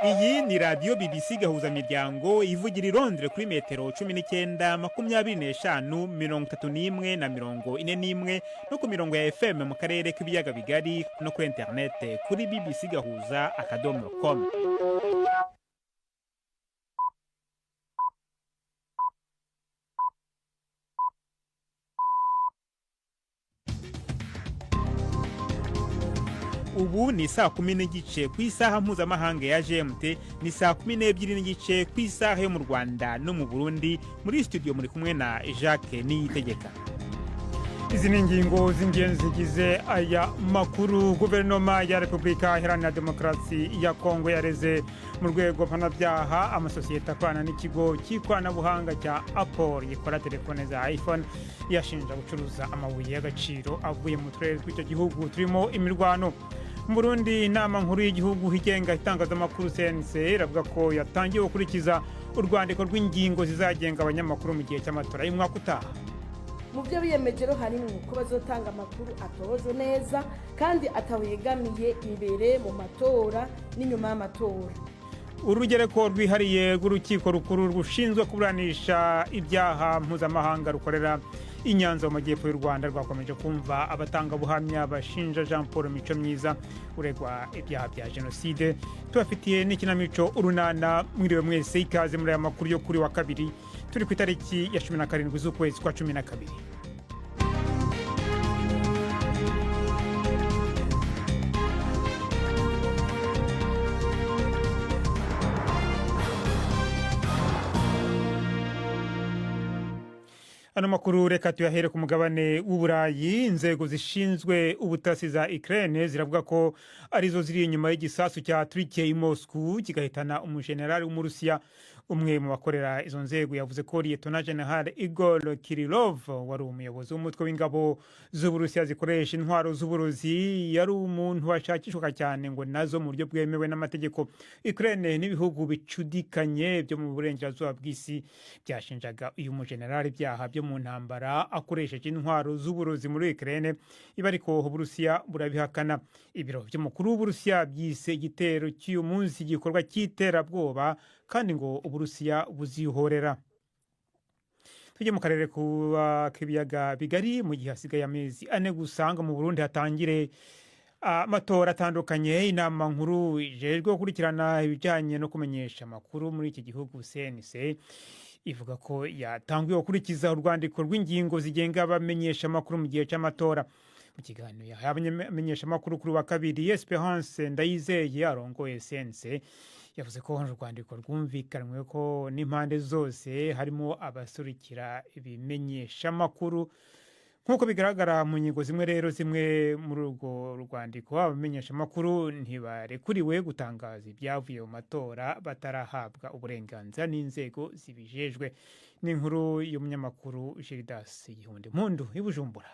Iyi ni radiyo BBC Gahuzamiryango ivugira i Londres kuri metero 19, 25, 31 na 41, no ku mirongo ya FM mu karere k'ibiyaga bigari, no kuri interinete kuri bbcgahuza.com. Ubu ni saa 10:30 ku isaha mpuzamahanga ya GMT, ni saa 12:30 ku isaha yo mu Rwanda no mu Burundi. Muri studio muri kumwe na Jacques Niyitegeka. Izi ni ingingo z'ingenzi zigize aya makuru. Guverinoma ya Repubulika Iharanira Demokarasi ya Kongo yareze mu rwego mpanabyaha amasosiyete akorana n'ikigo cy'ikoranabuhanga cya Apple gikora telefone za iPhone, yashinja gucuruza amabuye y'agaciro avuye mu turere tw'icyo gihugu turimo imirwano. Mu Burundi, inama nkuru y'igihugu igenga itangazamakuru CNC iravuga ko yatangiye gukurikiza urwandiko rw'ingingo zizagenga abanyamakuru mu gihe cy'amatora y'umwaka utaha. Mu byo biyemeje rero harimo ko bazotanga amakuru atohojwe neza kandi atawegamiye imbere mu matora n'inyuma y'amatora. Urugereko rwihariye rw'urukiko rukuru rushinzwe kuburanisha ibyaha mpuzamahanga rukorera i Nyanza mu majyepfo y'u Rwanda rwakomeje kumva abatangabuhamya bashinja Jean Paul Mico Myiza uregwa ibyaha bya jenoside. Tubafitiye n'ikinamico Urunana. Mwiriwe mwese, ikaze muri aya makuru yo kuri wa kabiri, turi ku itariki ya 17 z'ukwezi kwa 12. Ano makuru reka tuyahere ku mugabane w'Uburayi. Inzego zishinzwe ubutasi za Ukraine ziravuga ko arizo ziri inyuma y'igisasu cyaturikiye i Moscow kigahitana umujenerali w'Umurusiya. Umwe mu bakorera izo nzego yavuze ko Liyetona General Igor Kirilov, wari umuyobozi w'umutwe w'ingabo z'Uburusiya zikoresha intwaro z'uburozi, yari umuntu washakishwaga cyane ngo nazo mu buryo bwemewe n'amategeko. Ukraine n'ibihugu bicudikanye byo mu burengerazuba bw'isi byashinjaga uyu mujenerali ibyaha byo mu ntambara akoresheje intwaro z'uburozi muri Ukraine. Ibi ariko Uburusiya burabihakana. Ibiro by'umukuru w'Uburusiya byise igitero cy'uyu munsi igikorwa cy'iterabwoba, kandi ngo Uburusiya buzihorera. Tujye mu karere k'ibiyaga bigari. Mu gihe hasigaye amezi 4 gusa ngo mu Burundi hatangire amatora atandukanye, inama nkuru ijejwe gukurikirana ibijyanye no kumenyesha amakuru muri iki gihugu, CNC, ivuga ko yatanguye gukurikiza urwandiko rw'ingingo zigenga abamenyesha amakuru mu gihe cy'amatora. Mu kiganiro yahaye abamenyeshamakuru kuri wa kabiri, Esperance Ndayizeye arongoye CNC yavuze ko urwandiko rwumvikanywe ko n'impande zose, harimo abasurikira ibimenyeshamakuru. Nk'uko bigaragara mu ngingo zimwe rero zimwe muri urwo rwandiko, abamenyeshamakuru ntibarekuriwe gutangaza ibyavuye mu matora batarahabwa uburenganzira n'inzego zibijejwe. N'inkuru y'umunyamakuru Gildas Gihunda Impundu i Bujumbura.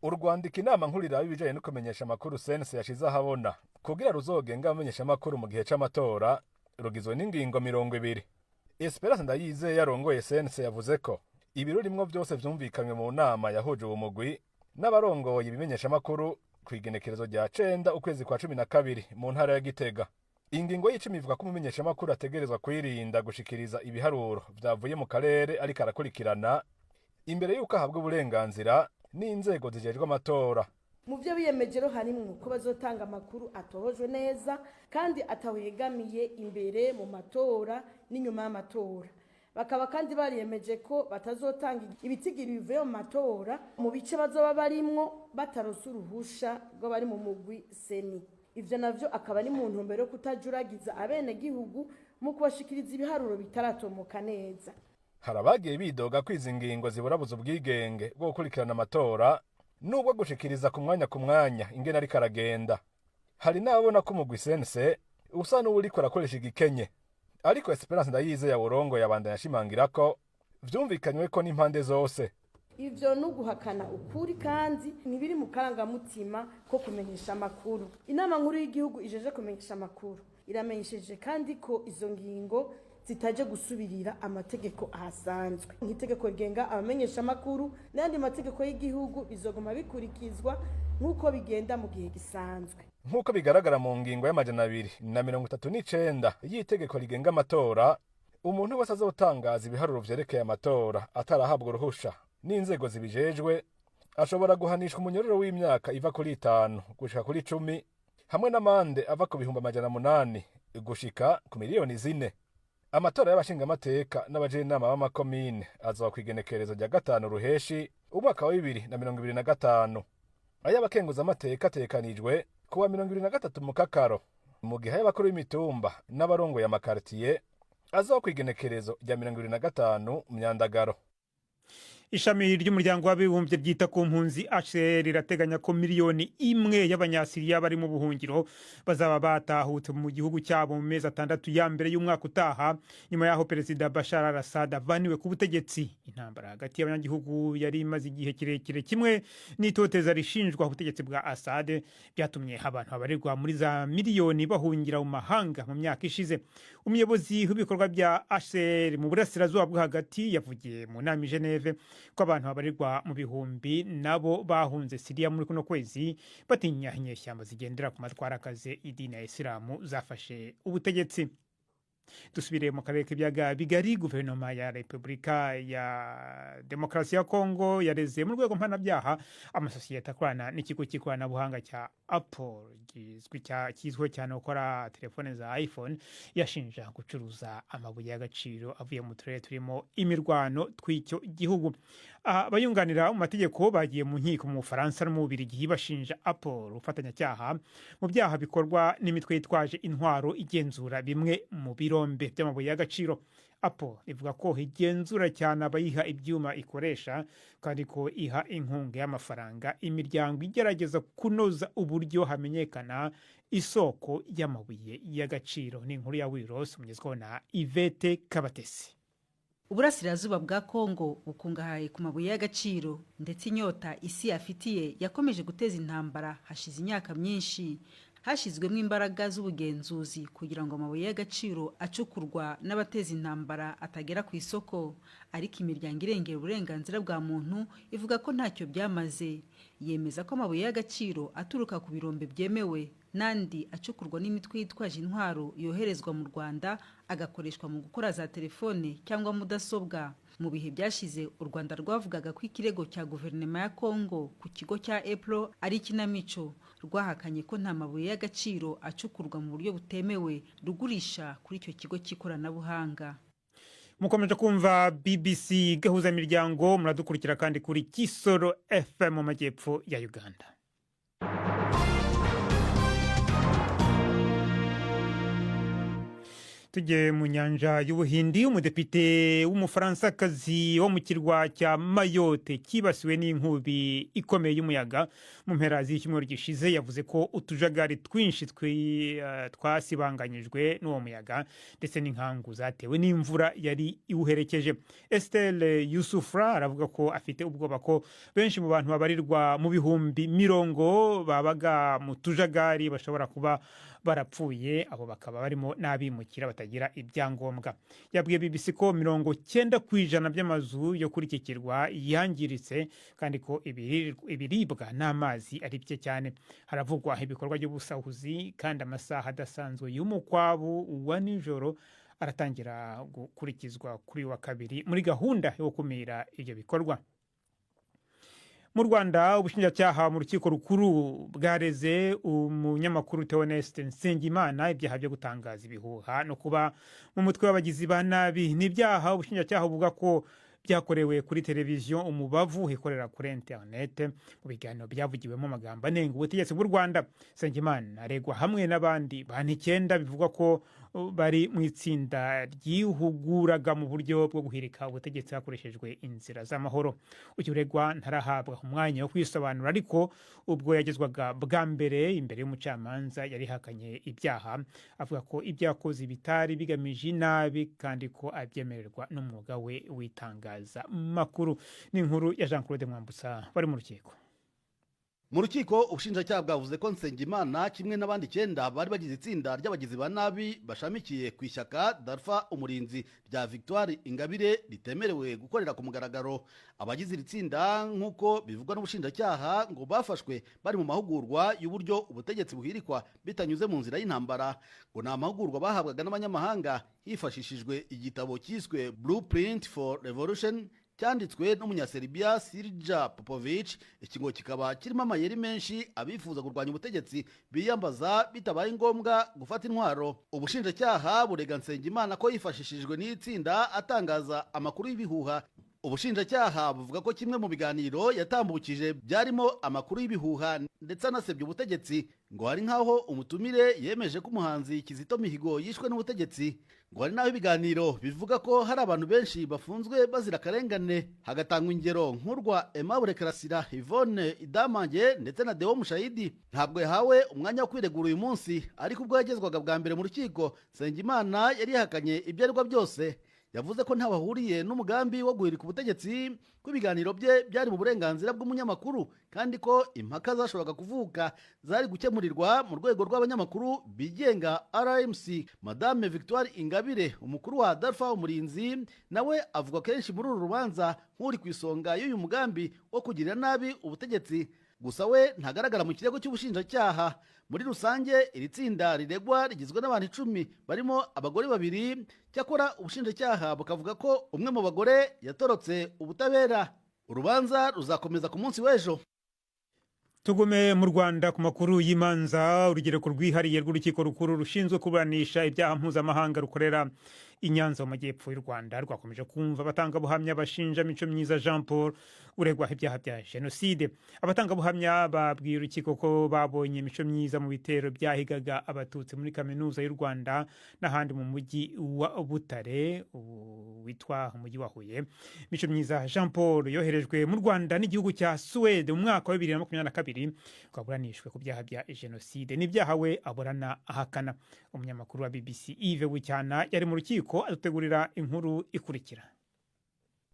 Urwandiko inama nkuru iraba ibijanye no kumenyesha amakuru CNC yashize ahabona kugira ruzogenga abamenyesha amakuru mu gihe c'amatora rugizwe n'ingingo 20. Esperance Ndayizeye yarongoye CNC yavuze ko ibirurimwo vyose vyumvikanywe mu nama yahuje uwo mugwi n'abarongoye ibimenyeshamakuru kw'igenekerezo rya 9 ukwezi kwa 12 mu ntara ya Gitega. Ingingo y'icumi ivuga ko umumenyeshamakuru ategerezwa kwirinda gushikiriza ibiharuro vyavuye mu karere ariko arakurikirana imbere y'uko ahabwa uburenganzira n'inzego zijejwe amatora. Mu byo biyemeje rero harimo ko bazotanga amakuru atohojwe neza kandi atawegamiye imbere mu matora n'inyuma y'amatora. Bakaba kandi bariyemeje ko batazotanga ibitigiri bivuye mu matora mu bice bazoba barimwo batarose uruhusha rw'abari mu mugwi seni. Ivyo navyo akaba ari mu ntumbero yo kutajuragiza abenegihugu mu kubashikiriza ibiharuro bitaratomoka neza. Hari abagiye bidoga ko izi ngingo ziburabuza ubwigenge bwo gukurikirana amatora n'ubwo gushikiriza ku mwanya ku mwanya ingene ariko aragenda. Hari n'ababona ko umugwi CNC usa n'uwuriko arakoresha igikenye, ariko Esperance Ndayizeye yawurongoye yabandanya ashimangira ko vyumvikanywe ko n'impande zose. Ivyo ni uguhakana ukuri kandi ntibiri mu karangamutima ko kumenyesha amakuru. Inama nkuru y'igihugu ijeje kumenyesha amakuru iramenyesheje kandi ko izo ngingo zitaje gusubirira amategeko ahasanzwe, nk'itegeko rigenga abamenyesha amakuru n'ayandi mategeko y'igihugu, bizoguma bikurikizwa nk'uko bigenda mu gihe gisanzwe. Nk'uko bigaragara mu ngingo ya 239 y'itegeko rigenga amatora, umuntu wese azotangaza ibiharuro vyerekeye amatora atarahabwa uruhusha n'inzego zibijejwe ashobora guhanishwa umunyororo w'imyaka iva kuri 5 gushika kuri 10, hamwe n'amande ava ku 800,000 gushika ku miliyoni 4. Amatora y'abashingamateka n'abajenama b'amakomine azoba kw'igenekerezo rya 5 Ruheshi umwaka wa 2025. Ay'abakenguzamateka ategekanijwe kuwa 23 Mukakaro, mu gihe ay'abakuru b'imitumba n'abarongoye amakartiye azoba kw'igenekerezo rya 25 Myandagaro. Ishami ry'Umuryango w'Abibumbye ryita ku mpunzi HCR rirateganya ko miliyoni 1 y'Abanyasiriya bari mu buhungiro bazaba batahutse mu gihugu cyabo mu mezi 6 ya mbere y'umwaka utaha, nyuma y'aho Perezida Bashar al-Assad avaniwe ku butegetsi. Intambara hagati y'abanyagihugu yari imaze igihe kirekire, kimwe n'itoteza rishinjwa ubutegetsi bwa Assad, byatumye abantu babarirwa muri za miliyoni bahungira mu mahanga mu myaka ishize. Umuyobozi w'ibikorwa bya HCR mu Burasirazuba bwo Hagati yavugiye mu nama i Geneve ko abantu babarirwa mu bihumbi nabo bahunze Siriya muri kuno kwezi, batinya inyeshyamba zigendera ku matwara akaze idini ya Isilamu zafashe ubutegetsi. Dusubire mu karere k'Ibiyaga Bigari. Guverinoma ya Repubulika ya Demokarasi ya Kongo yareze mu rwego mpanabyaha amasosiyete akorana n'ikigo cy'ikoranabuhanga cya Apple, kizwiho cyane gukora telefone za iPhone, yashinja gucuruza amabuye y'agaciro avuye mu turere turimo imirwano tw'icyo gihugu. Abayunganira mu mategeko bagiye mu nkiko mu Bufaransa no mu Bubiligi bashinja Apple ubufatanyacyaha mu byaha bikorwa n'imitwe yitwaje intwaro igenzura bimwe mu birombe by'amabuye y'agaciro. Apple ivuga ko igenzura cyane abayiha ibyuma ikoresha, kandi ko iha inkunga y'amafaranga imiryango igerageza kunoza uburyo hamenyekana isoko y'amabuye y'agaciro. Ni inkuru ya Wiros umugezweho na Ivete Kabatesi. Uburasirazuba bwa Kongo bukungahaye ku mabuye y'agaciro, ndetse inyota isi afitiye yakomeje guteza intambara. Hashize imyaka myinshi hashyizwemo imbaraga z'ubugenzuzi kugira ngo amabuye y'agaciro acukurwa n'abateza intambara atagera ku isoko, ariko imiryango irengera uburenganzira bwa muntu ivuga ko ntacyo byamaze. Yemeza ko amabuye y'agaciro aturuka ku birombe byemewe n'andi acukurwa n'imitwe yitwaje intwaro yoherezwa mu Rwanda, agakoreshwa mu gukora za telefone cyangwa mudasobwa. Mu bihe byashize, u Rwanda rwavugaga ko ikirego cya guverinoma ya Kongo ku kigo cya Apple ari ikinamico. Rwahakanye ko nta mabuye y'agaciro acukurwa mu buryo butemewe rugurisha kuri icyo kigo cy'ikoranabuhanga. Mukomeje kumva BBC Gahuza Miryango. Muradukurikira kandi kuri Kisoro FM mu majyepfo ya Uganda. Tujye mu nyanja y'Ubuhindi. Umudepite w'Umufaransakazi wo mu kirwa cya Mayotte cyibasiwe n'inkubi ikomeye y'umuyaga mu mpera z'icyumweru gishize yavuze ko utujagari twinshi twasibanganyijwe n'uwo muyaga, ndetse n'inkangu zatewe n'imvura yari iwuherekeje. Estelle Yusufra aravuga ko afite ubwoba ko benshi mu bantu babarirwa mu bihumbi mirongo babaga mu tujagari bashobora kuba barapfuye, abo bakaba barimo n'abimukira batagira ibyangombwa. Yabwiye BBC ko 90% by'amazu yo kuri iki kirwa yangiritse, kandi ko ibiribwa n'amazi ari bike cyane. Haravugwa ibikorwa by'ubusahuzi, kandi amasaha adasanzwe y'umukwabu wa nijoro aratangira gukurikizwa kuri wa kabiri muri gahunda yo gukumira ibyo bikorwa. Mu Rwanda, ubushinjacyaha mu Rukiko Rukuru bwareze umunyamakuru Theoneste Nsengimana ibyaha byo gutangaza ibihuha no kuba mu mutwe w'abagizi ba nabi. Ni ibyaha ubushinjacyaha buvuga ko byakorewe kuri televiziyo Umubavu ikorera kuri interinete, mu biganiro byavugiwemo amagambo anenga ubutegetsi bw'u Rwanda. Nsengimana aregwa hamwe n'abandi bantu 9 bivugwa ko bari mu itsinda ryihuguraga mu buryo bwo guhirika ubutegetsi hakoreshejwe inzira z'amahoro. Uyu uregwa ntarahabwa umwanya wo kwisobanura, ariko ubwo yagezwaga bwa mbere imbere y'umucamanza yarihakanye ibyaha, avuga ko ibyo yakoze bitari bigamije inabi, kandi ko abyemererwa n'umwuga we w'itangazamakuru. Ni inkuru ya Jean Claude Mwambutsa bari mu rukiko. Mu rukiko, ubushinjacyaha bwavuze ko Nsengimana kimwe n'abandi icyenda bari bagize itsinda ry'abagizi ba nabi bashamikiye ku ishyaka Dalfa Umurinzi rya Victoire Ingabire ritemerewe gukorera ku mugaragaro. Abagize iri tsinda, nk'uko bivugwa n'ubushinjacyaha, ngo bafashwe bari mu mahugurwa y'uburyo ubutegetsi buhirikwa bitanyuze mu nzira y'intambara. Ngo ni amahugurwa bahabwaga n'abanyamahanga hifashishijwe igitabo cyiswe Blueprint for Revolution, cyanditswe n'Umunyaserbia Srdja Popovic. Iki ngo kikaba kirimo amayeri menshi abifuza kurwanya ubutegetsi biyambaza bitabaye ngombwa gufata intwaro. Ubushinjacyaha burega Nsengimana ko yifashishijwe n'iri tsinda atangaza amakuru y'ibihuha. Ubushinjacyaha buvuga ko kimwe mu biganiro yatambukije byarimo amakuru y'ibihuha ndetse anasebya ubutegetsi. Ngo hari nk'aho umutumire yemeje ko umuhanzi Kizito Mihigo yishwe n'ubutegetsi. Ngo hari n'aho ibiganiro bivuga ko hari abantu benshi bafunzwe bazira akarengane, hagatangwa ingero nk'urwa Aimable Karasira, Yvonne Idamange ndetse na Deo Mushayidi. Ntabwo yahawe umwanya wo kwiregura uyu munsi, ariko ubwo yagezwaga bwa mbere mu rukiko, Nsengimana yari yahakanye ibyo aregwa byose. Yavuze ko ntaho ahuriye n'umugambi wo guhirika ubutegetsi, ko ibiganiro bye byari mu burenganzira bw'umunyamakuru, kandi ko impaka zashoboraga kuvuka zari gukemurirwa mu rwego rw'abanyamakuru bigenga RMC. Madame Victoire Ingabire, umukuru wa Dalfa Umurinzi, nawe avuga kenshi muri uru rubanza nk'uri ku isonga y'uyu mugambi wo kugirira nabi ubutegetsi. Gusa we ntagaragara mu kirego cy'ubushinjacyaha. Muri rusange, iri tsinda riregwa rigizwe n'abantu 10, barimo abagore babiri. Cyakora ubushinjacyaha bukavuga ko umwe mu bagore yatorotse ubutabera. Urubanza ruzakomeza ku munsi w'ejo. Tugume mu Rwanda ku makuru y'imanza. Urugereko rwihariye rw'Urukiko Rukuru rushinzwe kuburanisha ibyaha mpuzamahanga rukorera i Nyanza mu majyepfo y'u Rwanda rwakomeje kumva abatangabuhamya bashinja Mico Myiza Jean Paul uregwaho ibyaha bya jenoside. Abatangabuhamya babwiye urukiko ko babonye Mico Myiza mu bitero byahigaga Abatutsi muri Kaminuza y'u Rwanda n'ahandi mu mujyi wa Butare, ubu witwa umujyi wa Huye. Mico Myiza Jean Paul yoherejwe mu Rwanda n'igihugu cya Suwede mu mwaka wa 2022 ngo aburanishwe ku byaha bya jenoside. N'ibyaha we aburana ahakana. Umunyamakuru wa BBC Yves Bucyana yari mu rukiko, adutegurira inkuru ikurikira.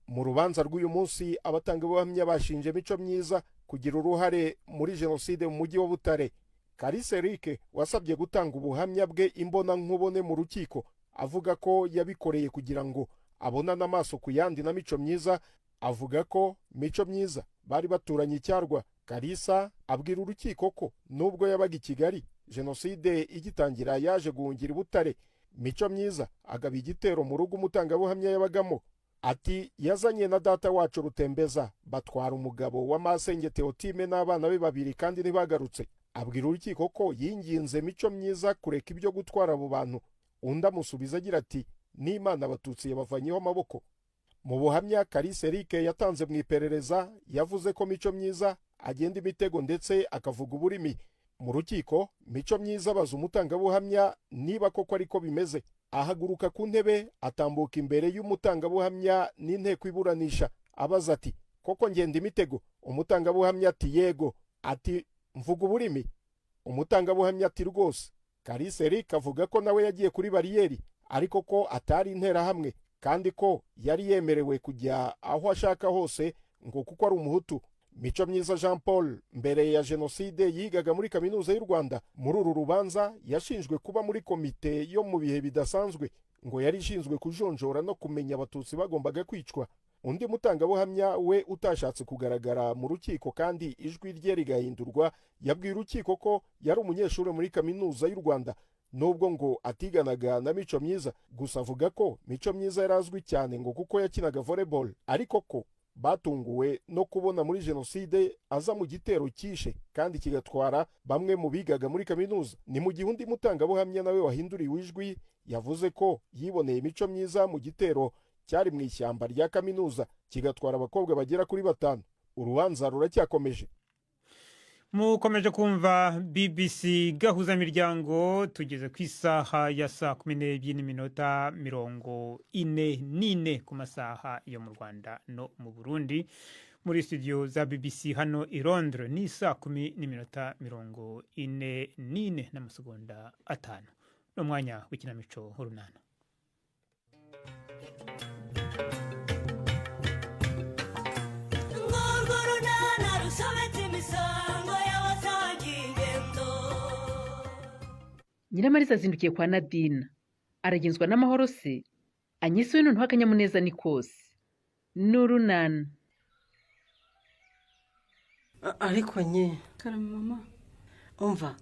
Mu rubanza rw'uyu munsi, abatangabuhamya bashinje Mico Myiza kugira uruhare muri jenoside mu mujyi wa Butare. Kalisa Eric wasabye gutanga ubuhamya bwe imbona nkubone mu rukiko, avuga ko yabikoreye kugira ngo abonane amaso ku yandi na Mico Myiza, avuga ko Mico Myiza bari baturanye icyarwa. Kalisa abwira urukiko ko nubwo yabaga i Kigali, jenoside igitangira yaje guhungira i Butare, Mico Myiza agaba igitero mu rugo umutangabuhamya yabagamo. Ati: "Yazanye na data wacu Rutembeza, batwara umugabo wa Masenge Teotime n'abana be babiri, kandi ntibagarutse." Abwira urukiko ko yinginze Mico Myiza kureka ibyo gutwara abo bantu, undi amusubiza agira ati: "N'Imana Abatutsi yabavanyeho amaboko." Mu buhamya Kalisa Eric yatanze mu iperereza, yavuze ko Mico Myiza agenda imitego ndetse akavuga uburimi. Mu rukiko, Mico Myiza abaza umutangabuhamya niba koko ariko bimeze, ahaguruka ku ntebe, atambuka imbere y'umutangabuhamya n'inteko iburanisha, abaza ati: "Koko ngenda imitego?" Umutangabuhamya ati: "Yego." Ati: "Mvuga uburimi?" Umutangabuhamya ati: "Rwose." Kalisa Eric avuga ko nawe yagiye kuri bariyeri, ariko ko atari Interahamwe, kandi ko yari yemerewe kujya aho ashaka hose ngo kuko ari Umuhutu. Mico Myiza Jean Paul mbere ya jenoside yigaga muri Kaminuza y'u Rwanda. Muri uru rubanza yashinjwe kuba muri komite yo mu bihe bidasanzwe, ngo yari ishinzwe kujonjora no kumenya Abatutsi bagombaga kwicwa. Undi mutangabuhamya we utashatse kugaragara mu rukiko kandi ijwi rye rigahindurwa, yabwiye urukiko ko yari umunyeshuri muri Kaminuza y'u Rwanda, nubwo ngo atiganaga na Mico Myiza. Gusa avuga ko Mico Myiza yari azwi cyane ngo kuko yakinaga volleyball, ariko ko batunguwe no kubona muri jenoside aza mu gitero cyishe kandi kigatwara bamwe mu bigaga muri kaminuza. Ni mu gihe undi mutangabuhamya nawe wahinduriwe ijwi yavuze ko yiboneye Mico Myiza mu gitero cyari mu ishyamba rya kaminuza, kigatwara abakobwa bagera kuri batanu. Urubanza ruracyakomeje. Mukomeje kumva BBC Gahuzamiryango. Tugeze ku isaha ya 12:44 ku masaha yo mu Rwanda no mu Burundi. Muri studio za BBC hano i Londres ni 10:44.5. Ni umwanya w'ikinamico Urunana. Urwo runana rusobetse imisango. Nyiramariza azindukiye kwa Nadina, aragenzwa n'amahoro se? Anyesi we noneho akanyamuneza ni kose. N'urunana. Ariko nye Karame mama. Umva,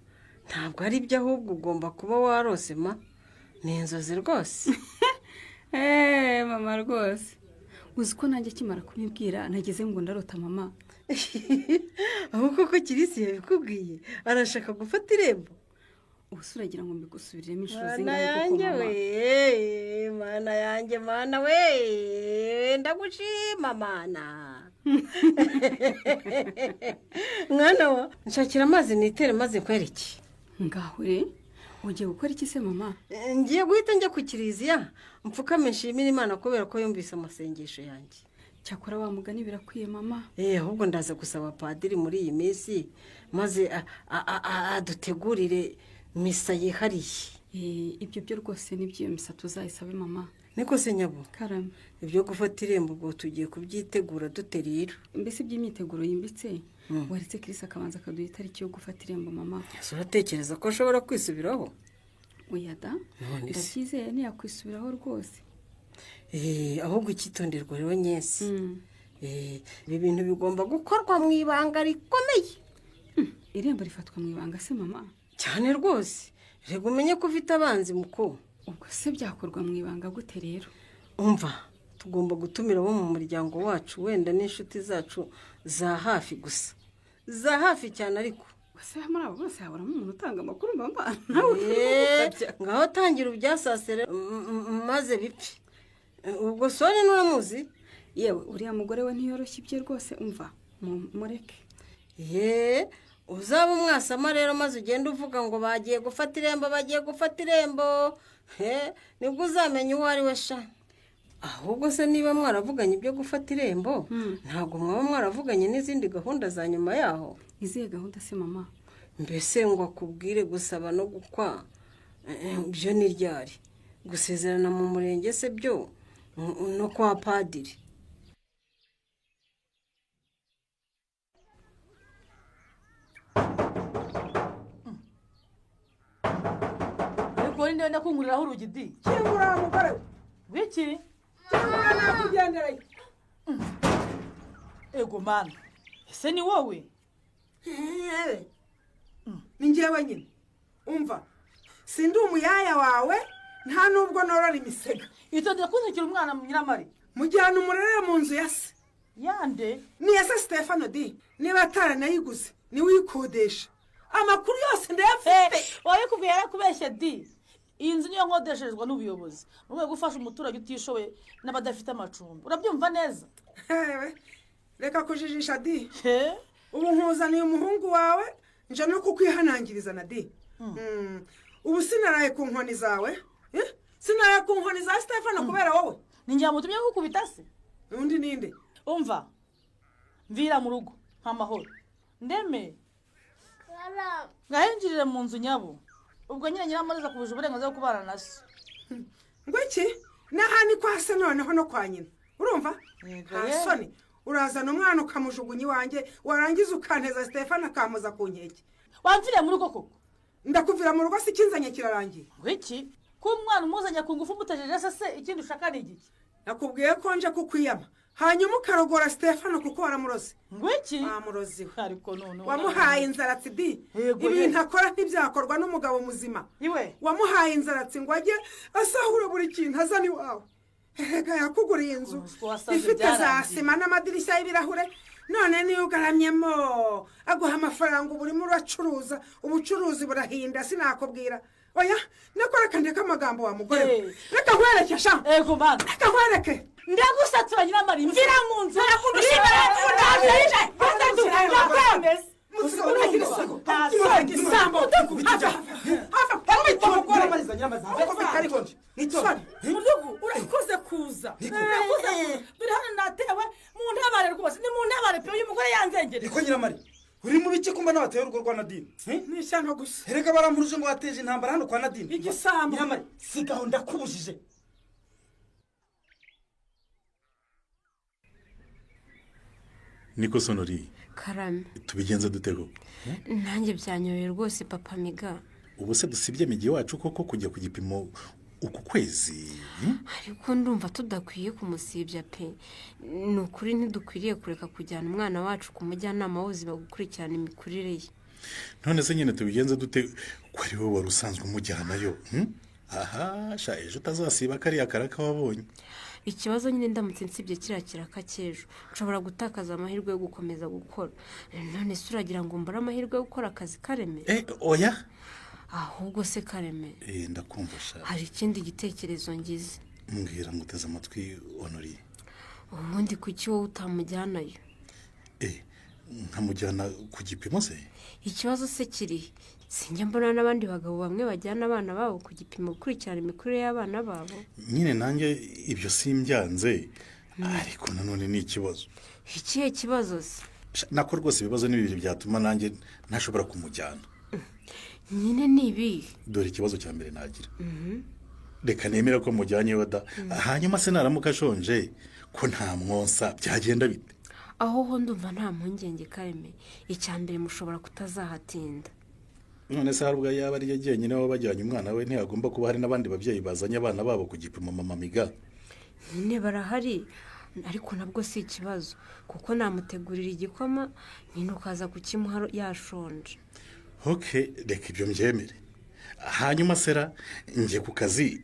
ntabwo ari byo, ahubwo ugomba kuba warose ma, ni inzozi rwose. Eee mama rwose, uzi ko nanjye akimara kubibwira nageze ngo ndarota mama. Ahubwo ko Kirisi yabikubwiye arashaka gufata irembo. Ubu se uragira ngo mbigusubiriremo inshuro Mana zingahe koko yanjye mama? we, mana yanjye, mana we, ndagushima mana. Mwana wa, nshakira amazi nitere maze nkwereke. Ngaho re, ugiye gukora iki se mama? Ngiye guhita njya ku kiliziya mfukame nshimire Imana kubera ko yumvise amasengesho yanjye. Cyakora wa mugani birakwiye mama. Ahubwo ndaza gusaba padiri muri iyi minsi maze adutegurire misa yihariye. Ibyo byo rwose nibyo, iyo misa tuzayisabe mama. Niko se nyabo? Karame. Ibyo gufata irembo ubwo tugiye kubyitegura dute rero? Mbese iby'imyiteguro yimbitse, waretse Kirisi akabanza akaduha itariki yo gufata irembo mama. Ese uratekereza ko ashobora kwisubiraho? Oya da. None se? Ndabyizeye ntiyakwisubiraho rwose. Ahubwo icyitonderwa rero nyesi, ibi bintu bigomba gukorwa mu ibanga rikomeye. Irembo rifatwa mu ibanga se mama? Cyane rwose, reka umenye ko ufite abanzi muko. Ubwo se byakorwa mu ibanga gute rero? Umva, tugomba gutumira abo mu muryango wacu, wenda n'inshuti zacu za hafi gusa, za hafi cyane ariko. Gusa muri abo bose haburamo umuntu utanga amakuru mama? Nawe Ngaho tangira ubyasasire maze bipfe. Ubwo soni nturamuzi? Yewe, uriya mugore we ntiyoroshye ibye rwose, umva mureke. Ye, uzaba umwasama rero maze ugende uvuga ngo bagiye gufata irembo, bagiye gufata irembo. He, nibwo uzamenya uwo ari we sha. Ahubwo se niba mwaravuganye ibyo gufata irembo, ntabwo mwaba mwaravuganye n'izindi gahunda za nyuma yaho? Izihe gahunda se mama? Mbese ngo akubwire gusaba no gukwa byo ni ryari? Gusezerana mu murenge se byo no kwa padiri? Ariko ninde wenda kunguriraho urugi di? Kingura mugore we. Wiki? Kingura nakugendereye. Ego mana, ese ni wowe? Ni njyewe nyine. Umva, sindi umuyaya wawe, nta nubwo norora imisega. Itondera kunzikira umwana Nyiramari. Mujyana umurere mu nzu ya se. Yande? Ni ya se Stefano di. Niba ataranayiguze niwe uyikodesha. Amakuru yose ndayafite. Wabikubwiye yarakubeshye di. Iyi nzu niyo nkodesherezwa n'ubuyobozi mu rwego rwo gufasha umuturage utishoboye n'abadafite amacumbi. Urabyumva neza? Reka kujijisha di. Ubu nkuzaniye umuhungu wawe nje no kukwihanangiriza na di. Ubu sinaraye ku nkoni zawe, sinaraye ku nkoni za Stefano kubera wowe. Ni njye wamutumye kukubita se? Undi ninde? Umva, mvira mu rugo nta mahoro. Ndeme ngahinjirire mu nzu nyabo. Ubwo nyine Nyiramariza kubuje uburenganzira bwo kubana na se. Ngo iki? N'aha ni kwa se noneho no kwa nyina. Urumva? Nta soni. Urazana umwana ukamujugunya iwanjye, warangiza ukanteza Stefano akamuza ku nkeke. Wamviriye mu rugo koko? Ndakuvira mu rugo si ikinzanye kirarangiye. Ngo iki? Ko umwana umuzanye ku ngufu umutejeje se se ikindi ushaka ni igiki? Nakubwiye ko nje kukwiyama, hanyuma ukarogora Stefano kuko waramuroze. Ngo iki? Wamuroze we. Ariko none wamuhaye inzaratsi di. Ibintu akora ntibyakorwa n'umugabo muzima. Iwe wamuhaye inzaratsi ngo ajye asahura buri kintu azana iwawe. Erega yakuguriye inzu ifite za sima n'amadirishya y'ibirahure, none niyo ugaramyemo aguha amafaranga uba urimo uracuruza, ubucuruzi burahinda sinakubwira. Oya, nakora kandeka amagambo wa mugore we. Reka nkwereke sha. Ego mana. Reka nkwereke. Ndagusatura Nyiramari, mvira mu nzu. Urakoze kuza. Dore hano natewe mu ntabare rwose, ni mu ntabare pe, uyu mugore yanzengereje. Niko Nyiramari, uri mu biki kumba n'abateye urugo rwa Nadine? Ni ishyano gusa. Erega baramuruje ngo wateje intambara hano kwa Nadine. Igisambo. Nyiramari, sigaho ndakubujije. Niko Sonori. Karame. Tubigenza dutego. Nanjye byanyoye rwose papa Miga. Ubu se dusibye migi wacu koko kujya ku gipimo uku kwezi? Ariko ndumva tudakwiye kumusibya pe. Ni ukuri ntidukwiriye kureka kujyana umwana wacu ku mujyanama w'ubuzima gukurikirana imikurire ye. None se nyine tubigenze dute ko ari wowe wari usanzwe umujyanayo? Aha sha, ejo utazasiba kariya karaka wabonye. Ikibazo nyine, ndamutse nsibye kiriya kiraka cy'ejo nshobora gutakaza amahirwe yo gukomeza gukora. None se uragira ngo mbure amahirwe yo gukora akazi, Kareme? Oya. Ahubwo se Kareme, Ndakumva sha. hari ikindi gitekerezo ngize. Mbwira, nguteze amatwi, Honori. Ubundi kuki wowe utamujyanayo? Nkamujyana ku gipimo se? Ikibazo se kiri? Sinjya mbona n'abandi bagabo bamwe bajyana abana babo ku gipimo gukurikirana imikurire y'abana babo? Nyine nanjye ibyo simbyanze, ariko nanone ni ikibazo. Ikihe kibazo se? Sha, nako rwose ibibazo ni bibiri byatuma nanjye ntashobora kumujyana. Nyine ni ibihe? Dore ikibazo cya mbere nagira. Reka nemera ko mujyanye wada, hanyuma se naramuka ashonje ko nta mwonsa, byagenda bite? Aho ho ndumva nta mpungenge, Kareme. Icya mbere, mushobora kutazahatinda. None se hari ubwo yaba ari jyenyine waba bajyanye umwana we? Ntihagomba kuba hari n'abandi babyeyi bazanye abana babo ku gipimo, mama Miga? Nyine barahari, ariko nabwo si ikibazo kuko namutegurira igikoma, nyine ukaza kukimuha yashonje. OK, reka ibyo mbyemere. Hanyuma sera njye ku kazi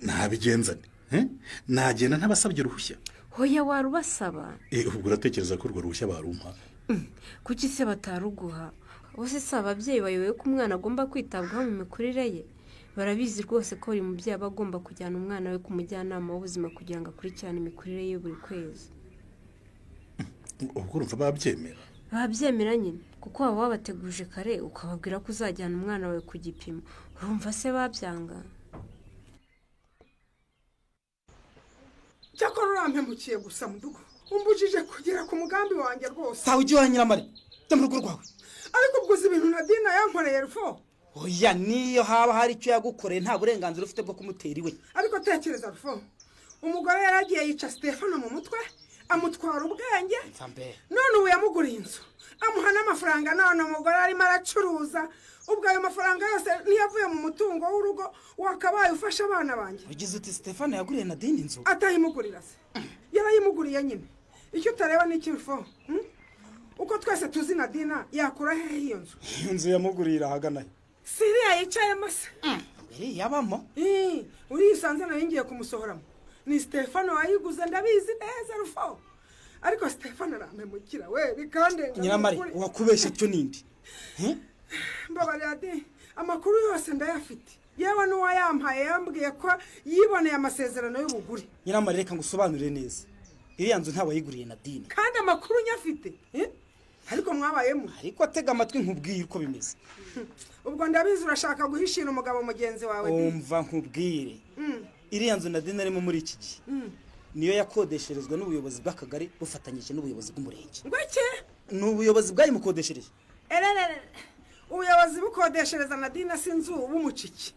ntabigenzane, eh? Nagenda ntabasabye uruhushya? Hoya, warubasaba. Ubwo uratekereza ko urwo ruhushya barumpa? Kuki se bataruguha? Bose si ababyeyi bayobewe ko umwana agomba kwitabwaho mu mikurire ye? Barabizi rwose ko buri mubyeyi aba agomba kujyana umwana we ku mujyanama w'ubuzima kugira ngo akurikirane imikurire ye buri kwezi. Ubwo urumva babyemera? Babyemera nyine, kuko waba wabateguje kare ukababwira ko uzajyana umwana wawe ku gipimo. Urumva se babyanga? Cyakora urampemukiye gusa, mudugu. Umbujije kugera ku mugambi wanjye rwose. Sawa, ujye iwawe, Nyiramari, jya mu rugo rwawe. Ariko ubwo uzi ibintu Nadine yankoreye, Rufo? Oya, niyo haba hari icyo yagukoreye, nta burenganzira ufite bwo kumutera iwe. Ariko tekereza, Rufo, umugore yaragiye yica Stefano mu mutwe, amutwara ubwenge. None ubu yamuguriye inzu, amuha n'amafaranga. None umugore arimo aracuruza. Ubwo ayo mafaranga yose ntiyavuye mu mutungo w'urugo wakabaye ufasha abana banjye? Ugize uti Stefano yaguriye Nadine inzu? Atayimugurira se? Yarayimuguriye nyine. Icyo utareba ni iki, Rufo? Uko twese tuzi Nadina, yakura hehe iyo nzu? Iyo nzu yamuguriye irahagana he? Si iriya yicayemo se? Iriya abamo? Uriya usanze nayo ngiye kumusohoramo. Ni Stefano wayiguze, ndabizi neza, Rufo. Ariko Stefano arampemukira we, bikandenga. Nyiramari, wakubeshye cyo nindi? Mbabarira de, amakuru yose ndayafite. Yewe n'uwayampaye yambwiye ko yiboneye amasezerano y'ubugure. Nyiramari, reka ngusobanurire neza. Iriya nzu ntawe wayiguriye Nadine. Kandi amakuru nyafite, eh? Ariko mwabayemo. Ariko atega amatwi nkubwiye uko bimeze. Ubwo ndabizi, urashaka guhishira umugabo mugenzi wawe di. Umva nkubwire. Iriya nzu Nadine arimo muri iki gihe niyo yakodesherezwa n'ubuyobozi bw'akagari bufatanyije n'ubuyobozi bw'umurenge. Ngwiki? Ni ubuyobozi bwayimukodeshereje. Ererere, ubuyobozi bukodeshereza Nadine si inzu b'umuciki?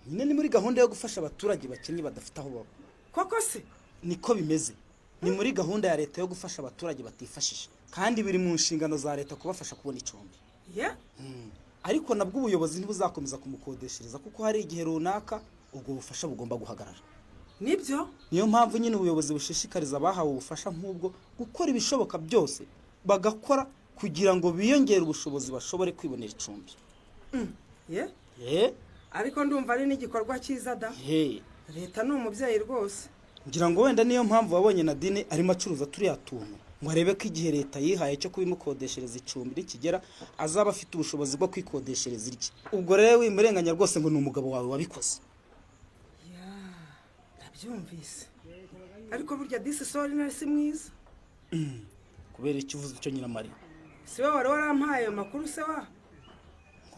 Nyine ni muri gahunda yo gufasha abaturage bakennye badafite aho baba. Koko se? Niko bimeze. Ni muri gahunda ya leta yo gufasha abaturage batifashije, kandi biri mu nshingano za leta kubafasha kubona icumbi. Ariko nabwo ubuyobozi ntibuzakomeza kumukodeshereza, kuko hari igihe runaka ubwo bufasha bugomba guhagarara. Nibyo. Niyo mpamvu nyine ubuyobozi bushishikariza abahawe ubufasha nk'ubwo gukora ibishoboka byose bagakora kugira ngo biyongere ubushobozi, bashobore kwibonera icumbi. Ye. Ye. Ariko ndumva ari n'igikorwa cyiza da. He. Leta ni umubyeyi rwose. Ngira ngo wenda niyo mpamvu wabonye Nadine arimo acuruza turiya tuntu, ngo arebe ko igihe leta yihaye cyo kubimukodeshereza icumbi nikigera azaba afite ubushobozi bwo kwikodeshereza irye. Ubwo rero wimurenganya rwose ngo ni umugabo wawe wabikoze. Ndabyumvise, ariko burya disi sori nari si mwiza. Kubera icyo uvuze icyo, Nyiramari? Si we wari warampaye ayo makuru se wa?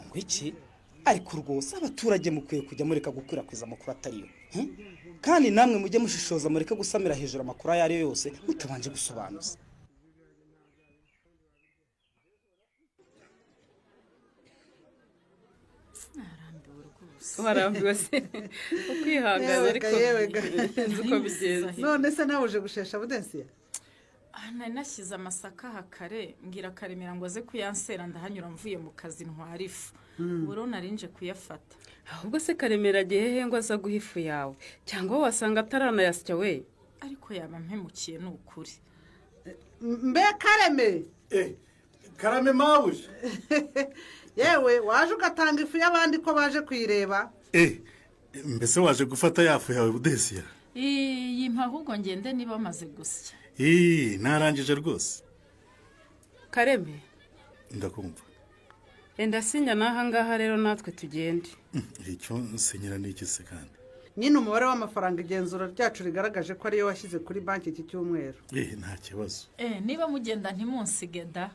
Ngo iki? Ariko rwose abaturage mukwiye kujya mureka gukwirakwiza amakuru atariyo. Kandi namwe mujye mushishoza, mureke gusamira hejuru amakuru ayo ari yo yose mutabanje gusobanuza. Warambiwe se ukwihangana? Ariko nzi uko bigenza. None se nawe uje gushesha, Budensiya? Nari nashyize amasaka aha kare, mbwira Karemera ngo aze kuyansera, ndahanyura mvuye mu kazi ntwara ifu. Ubu rero narinje kuyafata. Ahubwo se Karemera agiye hehe ngo aza guha ifu yawe? Cyangwa wasanga ataranayasya we? Ariko yaba mpemukiye ni ukuri. Mbe Kareme! Karame mawuje. Yewe, waje ugatanga ifu y'abandi ko baje kuyireba. Mbese waje gufata ya fu yawe, Budesiya? Iyi mpa ahubwo ngende niba amaze gusya. Narangije rwose. Kareme. Ndakumva. Enda sinya n'aha ngaha rero natwe tugende. Icyo nsinyira ni iki se kandi? Nyine umubare w'amafaranga igenzura ryacu rigaragaje ko ariyo washyize kuri banki iki cyumweru. Nta kibazo. Niba mugenda ntimunsige da.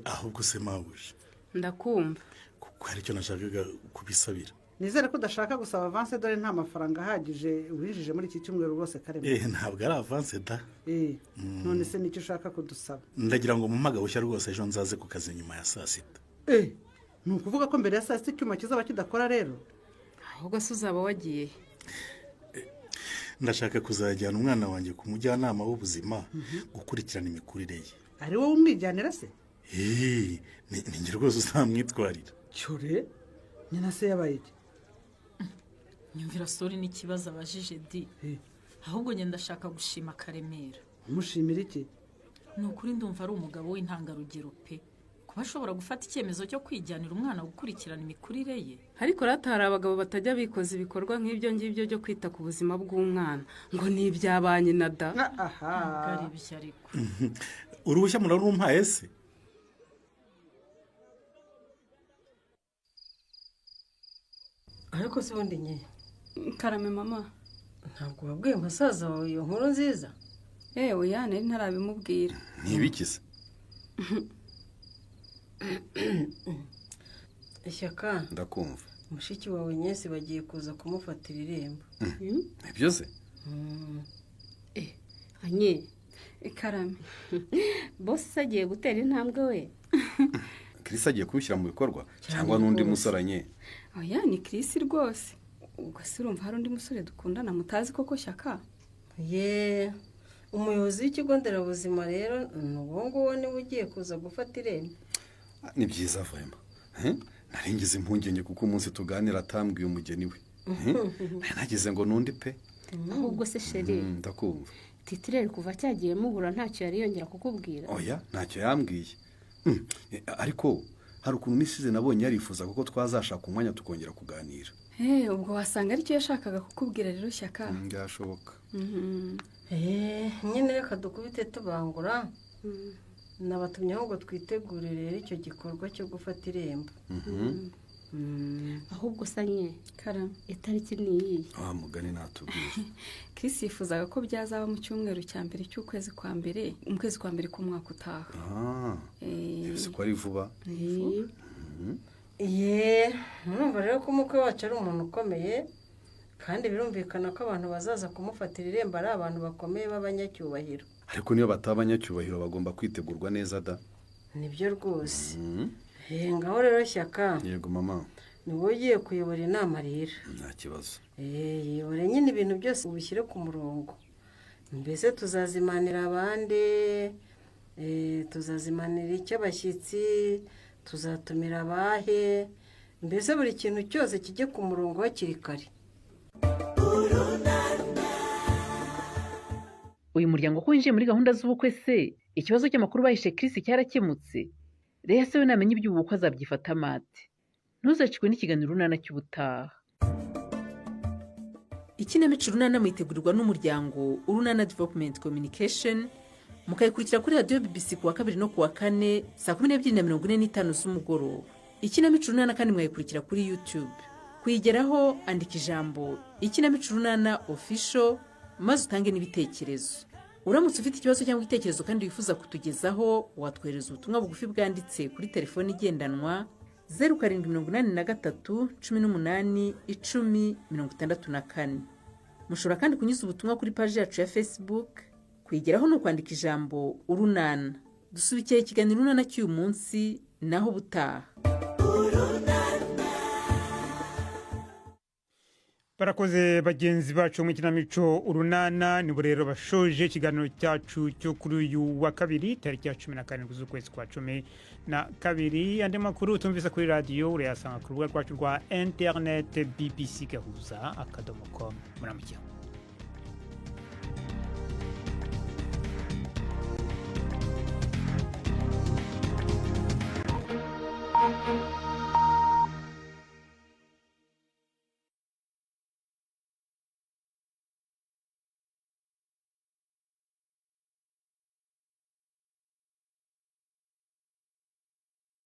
Ahubwo se mawuje. Ndakumva. Kuko hari icyo nashakaga kubisabira. Nizere ko udashaka gusaba avance, dore nta mafaranga ahagije winjije muri iki cyumweru rwose, Kareme. Ntabwo ari avance da. None se nicyo ushaka kudusaba? Ndagira ngo mumpe agahushya rwose, ejo nzaze ku kazi nyuma ya saa 6. Ni ukuvuga ko mbere ya saa 6 icyuma kizaba kidakora rero? Ahubwo se uzaba wagiye? Ndashaka kuzajyana umwana wanjye ku mujyanama w'ubuzima gukurikirana imikurire ye. Ari wowe umwijyanira se? Ni njye rwose uzamwitwarira. Cyore, nyina se yabaye iki? Nyumvira sori n'ikibazo abajije di. Ahubwo njye ndashaka gushima Karemera. Umushimira iki? Ni ukuri ndumva ari umugabo w'intangarugero pe. Kuba ashobora gufata icyemezo cyo kwijyanira umwana gukurikirana imikurire ye. Ariko rata hari abagabo batajya bikoza ibikorwa nk'ibyo ngibyo byo kwita ku buzima bw'umwana ngo ni ibya ba nyina da. Aha. Ntabwo ari ibyo ariko. Uruhushya murarumpaye se? Ariko se ubundi nke? Karame mama. Ntabwo wabwiye musaza wawe iyo nkuru nziza? Yewe, ya nari ntarabimubwira. Ntibikize. Ishyaka. Ndakumva. Mushiki wawe Nyesi bagiye kuza kumufatira irembo. Nibyo se? Anye. Karame. Bose agiye gutera intambwe we. Chris agiye kubishyira mu bikorwa cyangwa n'undi musore anye? Oya, ni Chris rwose. Ubwo se urumva hari undi musore dukundana mutazi koko, Shyaka? Ye, umuyobozi w'ikigo nderabuzima rero ni uwo nguwo, niwe ugiye kuza gufata irembo. Ni byiza vema. Naringize impungenge kuko umunsi tuganira atambwiye umugeni we. Nari nagize ngo nundi pe. Ahubwo se chéri? Ndakumva. Titireri kuva cyagiye mubura ntacyo yari yongera kukubwira? Oya, ntacyo yambwiye. Ariko hari ukuntu iminsi ishize nabonye yarifuza kuko twazashaka umwanya tukongera kuganira. Ubwo wasanga aricyo yashakaga kukubwira rero, Shyaka. Byashoboka. Nyine reka dukubite tubangura, nabatumye ahubwo twitegure rero icyo gikorwa cyo gufata irembo. Ahubwo se nye? Karame. Itariki ni iyihe? Wa mugani natubwire. Chris yifuzaga ko byazaba mu cyumweru cya mbere cy'ukwezi kwa mbere, mu kwezi kwa mbere k'umwaka utaha. Si ko ari vuba? Ye, murumva rero ko umukwe wacu ari umuntu ukomeye, kandi birumvikana ko abantu bazaza kumufatira irembo ari abantu bakomeye b'abanyacyubahiro. Ariko niyo bataba abanyacyubahiro bagomba kwitegurwa neza da. Nibyo rwose. Ngaho rero Shyaka. Yego mama. Ni wowe ugiye kuyobora inama rero. Nta kibazo. Yobora nyine ibintu byose ubishyire ku murongo. Mbese tuzazimanira abandi, tuzazimanira icy'abashyitsi, tuzatumira abahe, mbese buri kintu cyose kijye ku murongo hakiri kare. Uyu muryango ko winjiye muri gahunda z'ubukwe se, ikibazo cy'amakuru bahishe Chris cyarakemutse? Reya se we namenya iby'ubu bukwe azabyifata amate? Ntuzacikwe n'ikiganiro Urunana cy'ubutaha. Ikinamico Urunana muyitegurirwa n'umuryango Urunana Development Communication, mukayikurikira kuri radiyo BBC ku wa kabiri no ku wa kane saa 12:45 z'umugoroba. Ikinamico Urunana kandi mwayikurikira kuri YouTube. Kuyigeraho, andika ijambo "Ikinamico Urunana Official" maze utange n'ibitekerezo. Uramutse ufite ikibazo cyangwa igitekerezo kandi wifuza kutugezaho, watwohereza ubutumwa bugufi bwanditse kuri telefoni igendanwa 0783 18 10 64. Mushobora kandi kunyuza ubutumwa kuri paji yacu ya Facebook. Kuyigeraho ni ukwandika ijambo "Urunana". Dusubikiye ikiganiro Urunana cy'uyu munsi, naho ubutaha. Barakoze bagenzi bacu mu ikinamico Urunana. Nibo rero bashoje ikiganiro cyacu cyo kuri uyu wa kabiri, tariki ya 17 z'ukwezi kwa 12. Andi makuru tumvise kuri radiyo urayasanga ku rubuga rwacu rwa interineti, bbcgahuza.com. Muramukeho.